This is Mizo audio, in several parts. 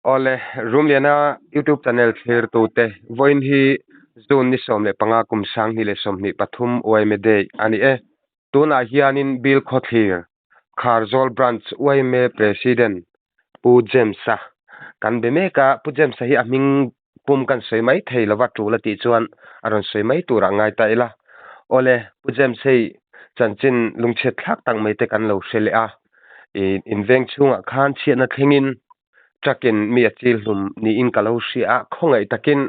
Awle, Rumliana YouTube channel thlirtute, vawiin hi June ni 15 kum 2023 yma Day a ni e. Tunah hianin Bill Khawthlir, Kharzawl Branch yma President Pu James-a kan be mek a, Pu James-a hi a hming pum kan sawi mai thei lova tul a tih chuan a rawn sawi mai turah ngai ta ila. Awle, Pu James hei chanchin lungchhiat thlak tak mai te kan lo hre leh a, ih inveng chhungah khan chhiatna thlengin truck in mi a chil hlum niin ka lo hria a, khawngaih takin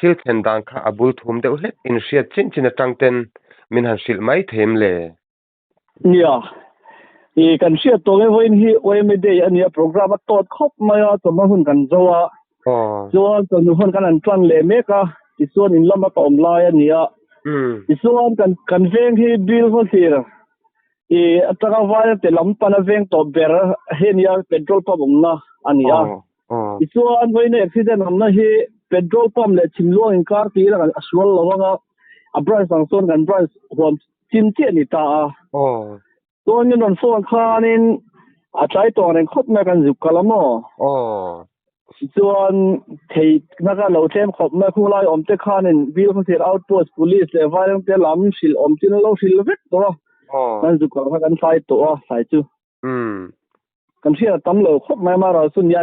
thil thlen dan kha a bul thum deuh hlek in hriat chin chin atang ten min han hrilh mai thei em le? Nia, i kan hriat tawh nge vawiin hi YMA Day a nia, program a tawt khawp mai a, chawhma hun kan zo a, chuan chawhnu hun kan han tan leh mek a, tichuan in lama ka awm lai a nia, tichuan kan kan veng hi bill hawthlir i atanga vaia te lam pana veng tawp ber he nia petrol pump awmna a ni a. Tichuan vawiin accident awmna hi petrol pump leh chhimluang inkar tih ila kan a sual lo anga a branch ang chuan kan branch huam chin chiah a ni ta a. Chuan min rawn phone khanin a tlai tawng reng khawp mai a kan zuk kal a maw. Tichuan theihna kha lo tlem khawp mai khung lai awm te khanin Bill Khawthlir Outpost Police leh Vairengte lam hrilh awm chin an lo hrilh vek tawh a. Kan zuk kal kha kan tlai tawh a tlai chu. Kan hriat a tam lo khawp mai a marawh chu nia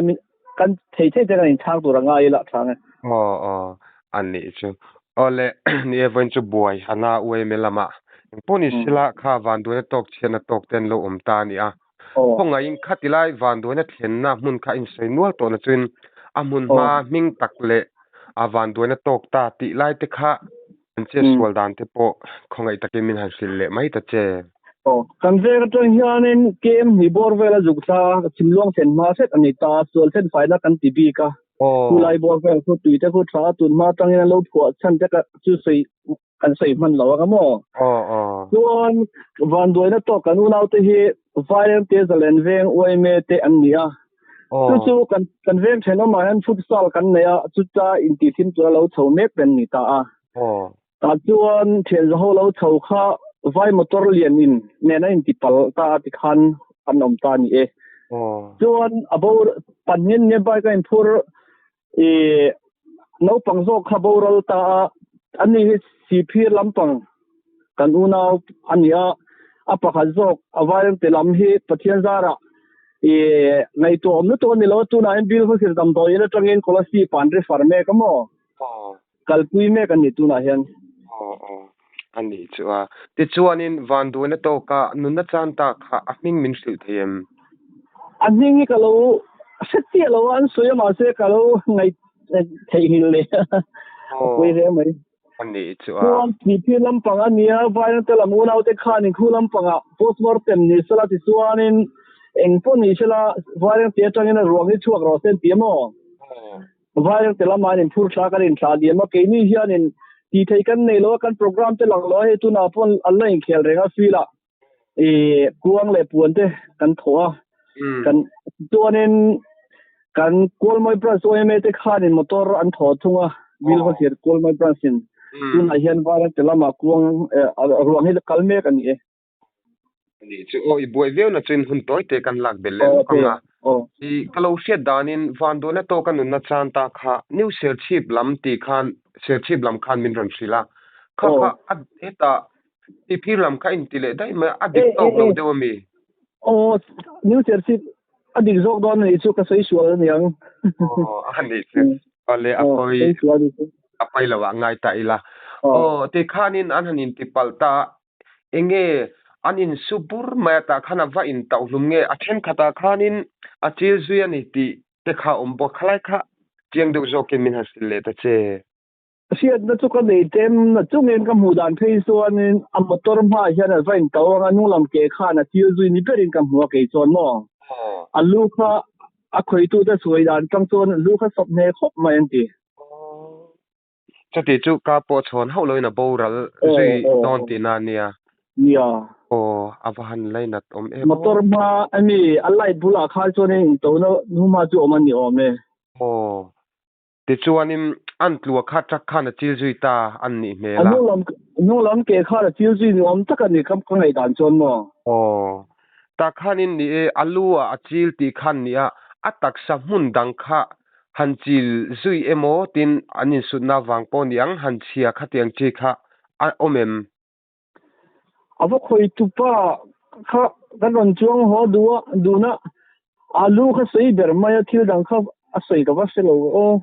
kan thei thei te kan inchhang tur a ngai ila a chhang e. Aw aw a nih chu. Aw le ni e vawiin chu buai a na uaim e lamah engpawh ni sela kha vanduaina tawk chhiatna tawk te an lo awm ta a ni a. Khawngaihin khati lai vanduaina thlenna hmun kha a insawi nual tawh na chuin a hmun hma hming tak leh a vanduaina tawk ta tih lai te kha an che sual dan te pawh khawngaih takin min han hrilh leh mai ta che. Aw, kan veng atang hianin kem hnih bawr vela zuk thla chhimluang thlen hma hret a ni ta, sual thlen faina kan ti bik a, khulai bawr vel khu tui te khu tha a, tun hma atangin an lo phuah chhan te kha chu sawi kan sawi hman lo ang a maw? Chuan vanduaina tawk kan unaute hi Vairengte Zalen Veng Uaime te an ni a. Chu chu kan kan veng thenawmah hian futsal kan nei a, chuta intihhlim tura lo chho mek te an ni ta a. Tah chuan thianzaho lo chho kha vai motor lian in nen a intipal ta a tikhan an awm ta a ni e. Chuan a bo pahnih an nia bike a inphur I naupang zawk kha boral ta a, ani hi Sihphir lampang kan unau a ni a, a pakhat zawk a vairengte lam hi Pathian zarah i ngaihtuah awm lutuk a ni lo a, tunah hian Bill Khawthlir damdawiin atangin Kolasib an refer mek a maw? Kalpui mek a ni tunah hian. Aw aw a nih chu a. Tichuanin Vanduaina tawka nunna chan ta kha a hming min hrilh thei em? A hming hi ka lo hre chiah lo a, an sawi a mahse ka lo ngaih theihnghilh leh a pawi hle mai. A nih chu a. Chuan Thihphir lampang a nia, Vairengte lam unaute khan inkhu lampangah postmortem ni sela tichuanin eng pawh ni sela Vairengte atangin a ruang hi chhuak rawh se an ti a maw? Vairengte lamah an inphur thla kan inthlah liam a, keini hianin tih theih kan nei lo a, kan program te lang lo a, hei tunah pawh an la inkhel reng a field ah ih kuang leh puan te kan thawh a, kan chuanin kan Kualmawi branch YMA te khanin motor an thawh thung a, Bill Khawthlir Kualmawi branch in tunah hian Vairengte lamah kuang ruang hi kal mek a ni e. Ani chu aw i buai viau na chuin hun tawi te kan lak belh leh lawk ang a. I ka lo hriat danin Vanduaina tawka nunna chan ta kha New Serchhip lam tih khan Serchhip lam khan min rawn hrilh a. Kha kha a hetah Tiphir lam kha inti leh daih mai a, a dik tawk lo deuh ami? Aw New Serchhip a dik zawk dawn anih chu ka sawi sual aniang. Aw a nih chu. Awle a pawi a pawi lo ah ngai ta ila. Aw tikhanin an han inti palh ta a, Enge an insu bur mai a tah khan a va intauhlum nge a thenkhatah khanin a chil zui a ni tih te kha a awm bawk. Khalai kha chiang deuh zawkin min han hrilh leh ta che. Hriatna chu ka nei tlem na chungin ka hmuh dan phei chuanin a motor hmaah hian a va intauh ang a, hnung lam ke khan a chil zui ni berin ka hmu a kei chuan maw. A lu kha a khawitute sawi dan atang chuan lu kha sawp hneh khawp mai an ti. Chuti chu ka pawh chhawn hauh loin a boral zui dawn tihna a nia. Nia. Aw, a va han lainat awm em aw. Motor hma ami a light bulah khan chuan in intona hnuhma chu awm a ni awm e. Aw, tichuanin an tlua kha truck khan a chil zui ta an nih hmel a. A hnung lam ke khan a chil zui ni awm tak a ni ka ngaihdan chuan maw. Aw, tah khanin ni e, a lu ah a chil tih khan ni a, A taksa hmun dang kha han chil zui emaw tin an insutna vang pawh ni ang han chhia khatiang chi kha a awm em? A va khawi tupa kha kan rawn chuang haw duh a, duhna alu kha sawi ber mai a, thil dang kha a sawi ka va hre lo aw.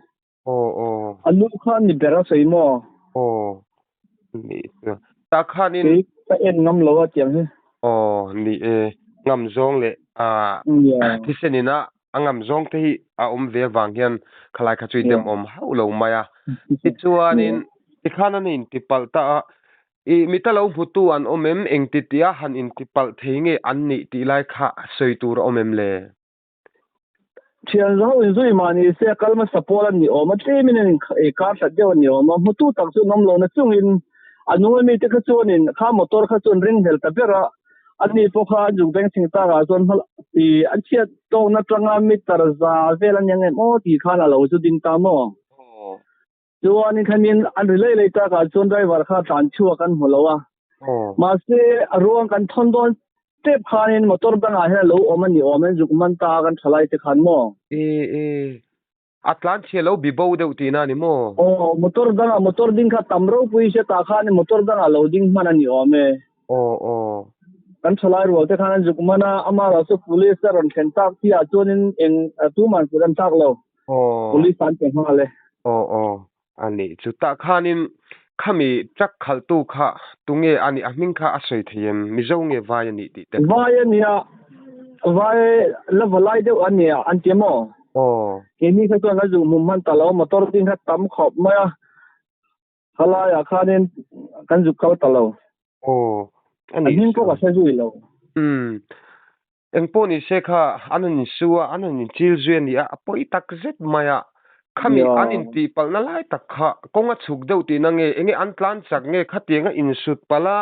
Aw aw. Alu kha a ni ber a sawi maw? Aw ni chu tah khanin. Kei ka en ngam lo a tiang hi. Aw ni e, ngam zawng leh thisen ina a ngam zawng te hi a awm ve avang hian khalai kha chu i dem awm hauh lo mai a. Tichuanin tikhan an intipalh ta a, i mita lo hmutu an awm em? Engti tia han intipalh thei nge an nih tih lai kha sawi tur a awm em le? Thian zo inzui mah ni se a kal hmasa pawl an ni awm a, tlemin an inkar hlat deuh an ni awm a, hmutu tak chu an awm lo na chungin a nung ami te kha chuanin kha motor kha chu an ringhlel ta ber a, ani pawh kha an zuk beng chhing tak ah chuan hma ih an chhiat tawkna atanga meter za vel a nia ngem aw tih khan a lo zu ding ta maw? Chuanin khanin an ri lei lei tak ah chuan driver kha tlan chhuak an hmu lo a, mahse a ruang kan thawn dawn tep khanin motor dangah hian a lo awm a ni awm e, zuk man ta kan tha lai te khan maw? E e, a tlan chhia lo bi bo deuh tihna a ni maw? Aw, motor dangah motor ding kha tam ropui hria tah khan motor dangah lo ding hman a ni awm e. Aw aw. Kan thalai rual te khan an zuk man a, amah erawh chu police a rawn thlen tak chi ah chuanin eng tuman kut an thlak lo. Aw. Police an pe nghal e. Aw aw, a nih chu. Tah khanin khami truck khalhtu kha tunge a nih, a hming kha a sawi thei em? Mizo nge vai a nih tih te kha? Vai a nia, vai la va lai deuh a nia an ti maw? Aw. Keini kha chuan ka zuh hmum hman ta lo, motor ding kha tam khawp mai a, khalaiah khanin kan zuk kal ta lo. Aw, a nih A hming pawh ka hre zui lo. Umm. Eng pawh ni se kha an han insu a, an han inchil zui a ni a, a pawi tak zet mai a. Khami an intihpalhna lai tak kha kawng a chhuk deuh tihna nge, enge an tlan chak nge khatianga insut palh a,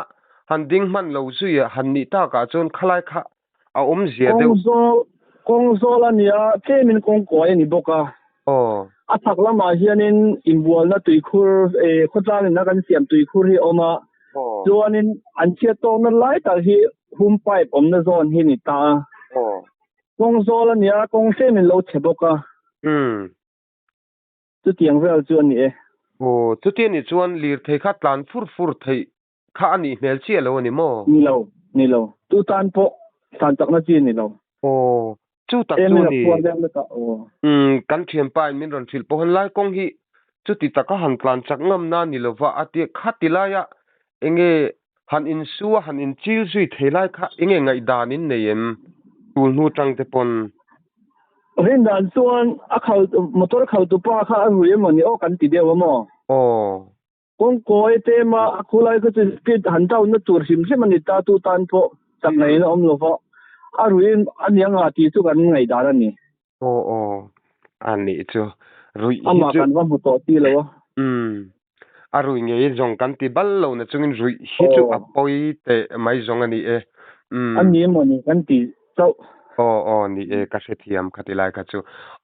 han ding hman lo zui a, han nih takah chuan khalai kha a awmzia deuh. Kawng kawng zawl a nia, tlemin kawng kawi a ni bawk a. Aw. A chhak lamah hianin inbualna tuikhur, khawtlangin a kan siam tuikhur hi a awm a. Aw. Chuanin an chhiat tawkna lai tak hi hum pipe awmna zawn hi ni ta a. Aw. Kawng zawl a nia, kawng tlem in lo chhe bawk a. Umm. Chutiang vel chu a ni e. Aw, chuti a nih chuan lirthei kha tlan fur fur theih kha a nih hmel chiah lo a ni maw? Ni lo, ni lo. Tu tan pawh tlan chakna chi a ni lo. Aw, chu tak chu a ni. Umm, kan thianpa in min rawn hrilh pawh han lai kawng hi chuti taka han tlan chak ngamna a ni lova a ti khati laia enge han insu a han inchil zui thei lai kha enge ngaihdan in nei em? Tul hnu tang te pawn. Rindan chuan a khal motor khaltu pa kha a rui emaw ni aw kan ti deuh a maw? Aw. Kawngkawi tema a khulai kha chu speed han down na tur hrim hrim a ni ta, tu tan pawh chak ngeiin a awm lo va, a ruih a ni anga tih chu kan ngaihdan a ni. Aw aw, a nih chu ruih hi Amah chu. kan va hmu tawh ti lo a. Umm, a ruih ngei zawng kan ti bal lo na chungin ruih hi chu a pawi teh mai zawng a ni e. Umm. A ni emaw ni kan ti chauh. Aw aw ni e, ka hrethiam khati lai kha chu.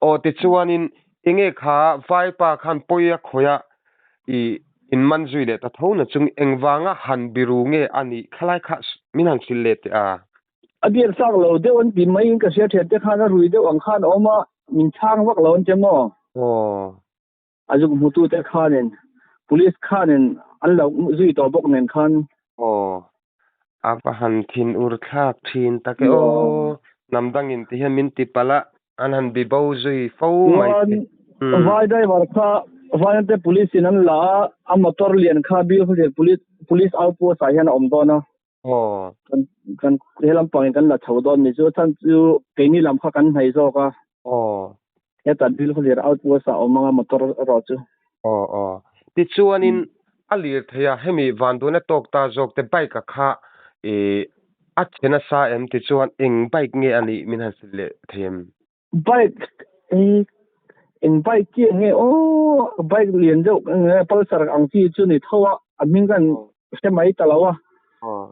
Aw tichuanin enge kha vaipa khan pawi a khawih a, I in man zui leh ta tho na chung engvanga han biru nge a nih khalai kha min han hrilh leh teh a. A biak chak lo deuh an ti mai in ka hria thian te khan a rui deuh ang khan a awm a, min chhang vak lo an ti maw? Aw. A zuk hmutu te khanin police khanin an lo zui tawh bawk nen khan. Aw. A va han thin ur thlak thin tak e aw. Hnam dangin ti hian min ti palh a, an han bi bo zui fo mai te. Chuan vai driver kha Vairengte police in an la a, a motor lian kha Bilkhawthlir police police outpost ah hian a awm dawn a. Aw. Kan kan he lampang in kan la chho dawn ni chu a chhan chu keini lam kha kan hnaih zawk a. Aw. Heta Bilkhawthlir outpost ah a awm anga motor erawh chu. Aw aw. Tichuanin a lirthei a hemi vanduaina tawk ta zawk te bike a kha ih a che nasa em tichuan eng bike nge a nih min han hrilh leh thei em? Bike eng eng bike chi nge aw bike lian deuh nge pulsar ang chi chu ni tho a a hming kan hre mai ta lo a. Aw.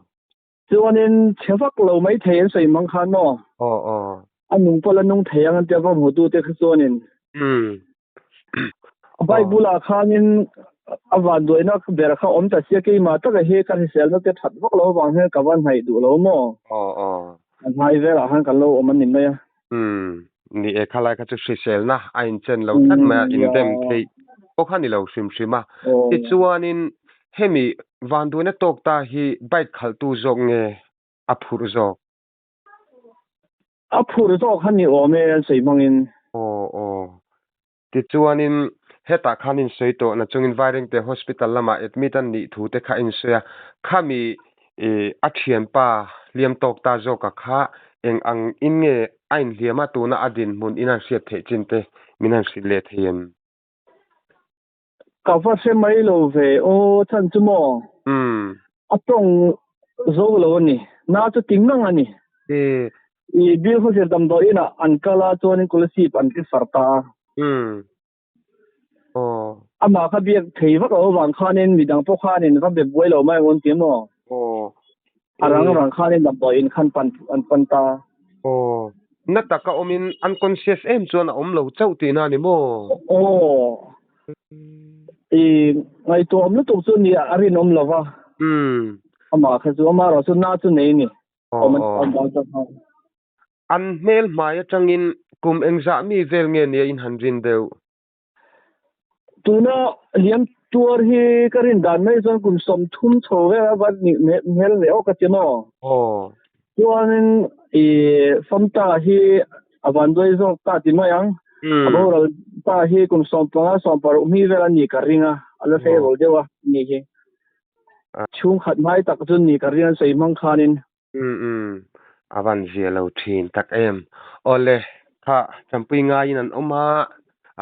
Chuanin chhe vak lo mai thei an sawi mang khan maw? Aw aw. A nung pawh la nung thei ang an tia va hmutu te kha chuanin. Umm. A bike bulah khanin a vanduaina ber kha awm ta sia keimah taka hi ka hriselna te that vak lo avang hian ka va hnaih duh lo maw? Aw aw. A hnai velah khan kan lo awm a ni mai a. Umm. Ni e, khalai kha chu hriselna a inchen lo tlat mai a, indem theih pawh kha ni lo hrim hrim a. Tichuanin hemi vanduaina tawk ta hi bike khalhtu zawk nge a phurh zawk? A phurh zawk kha ni awm e an sawi hmangin. Aw aw. Tichuanin hetah khan insawi tawh na chungin Vairengte Hospital lamah admit an nih thu te kha a insawi a, khami a thianpa hliam tawk ta zawka kha eng ang in nge a inhliam a tuna a dinhmun in an hriat theih chin te min han hrilh leh thei em? Ka va hre mai lo ve aw chhan chu maw? A tawng zo lo a ni. Na chu ti ngang a ni. I Bill Khawthlir damdawi inah an kal a chuanin Kolasib an refer ta a. Amah kha biak thei vak lo avang khanin midang pawh khanin va be buai lo mai ang an ti maw? A rang rang khanin damdawi in khan pan an pan ta. Aw. Na taka awmin unconscious em chuan a awm lo chauh tihna a ni maw? Aw. I ngaihtuah awm lutuk chu ni a rinawm lo va. Amah kha chu amah erawh chu na chu nei ni. Awm an awm ta kha. An hmel hmai atangin kum engzah mi vel nge nia in han rin deuh? Tuna liam tuar hi ka rin dan mai chuan kum 30 chho vel a va nih hmel ve awk a ti maw? Aw. Chuanin i famta hi a vanduai zawk ta ti mai ang. A boral ta hi kum 15, 16 mi vel a nih ka ring a, a la hrei deuh a nih hi. Chhungkhat hmai tak chu nih ka ring a sawi hmang khanin. Umm umm, a van zia lo thin tak em. Awle, kha Champui ngaiin an awm a,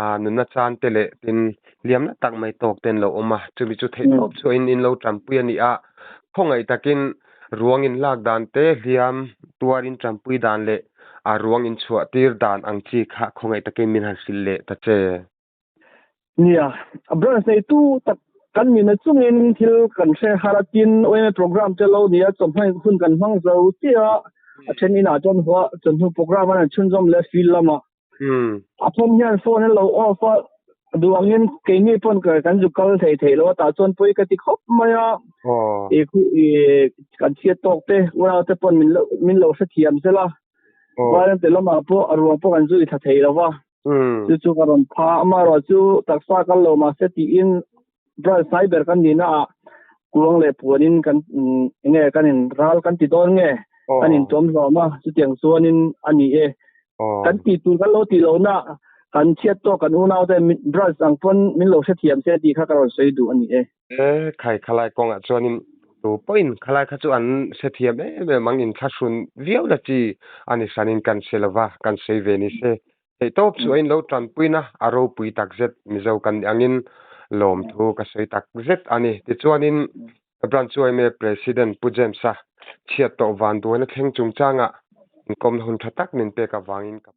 ah nunna chan te leh tin hliamna tak mai tawk te an lo awm a, chumi chu theih tawp chhuahin in lo Champui a ni a, khawngaih takin ruang in lak dan te hliam tuarin Champui dan leh a ruang in chhuah tir dan ang chi kha khawngaih takin min han hrilh leh ta che. Nia, a branch neitu tak kan nihna chungin thil kan hre har a, tin OMA program te lo nia chawhmai hun kan hmang zo chiah a, a then inah chuan hua chawhnu program an han chhunzawm leh field lamah. A then hian phone an lo off a, duh angin keini pawn kan zu kal thei thei lo a, tah chuan pawi ka ti khawp mai a, i kan chhiat tawk te unau te pawn min lo hrethiam zel a, Vairengte lamah pawh a ruang pawh kan zui thla thei lo va. Chu chu ka rawn pha a, amaherawh chu taksa kal lo mahse tiin branch hnai ber kan nihna ah kuang leh puanin kan enge kan in ral kan ti dawn nge kan in tuam hlawm a, chutiang chuanin a ni e. Kan tih tur kan lo tih lohna kan chhiat tawk kan unau te branch ang pawn min lo hrethiam se tih kha ka rawn sawi duh a ni e. E khai khalai kawngah chuanin tu pawhin khalai kha chu an hrethiam em em ang inthlahrun viau la chi a ni hranin kan hre lova kan sawi ve ni se. Theihtawp chu a inlo tanpuina a ropui takzet Mizo kan nih angin lawmthu ka sawi takzet a ni. Tichuanin Branch yma President Pu James-a chhiat tawh vanduaina thleng chungchangah inkawmna hun tha tak min pek avangin ka.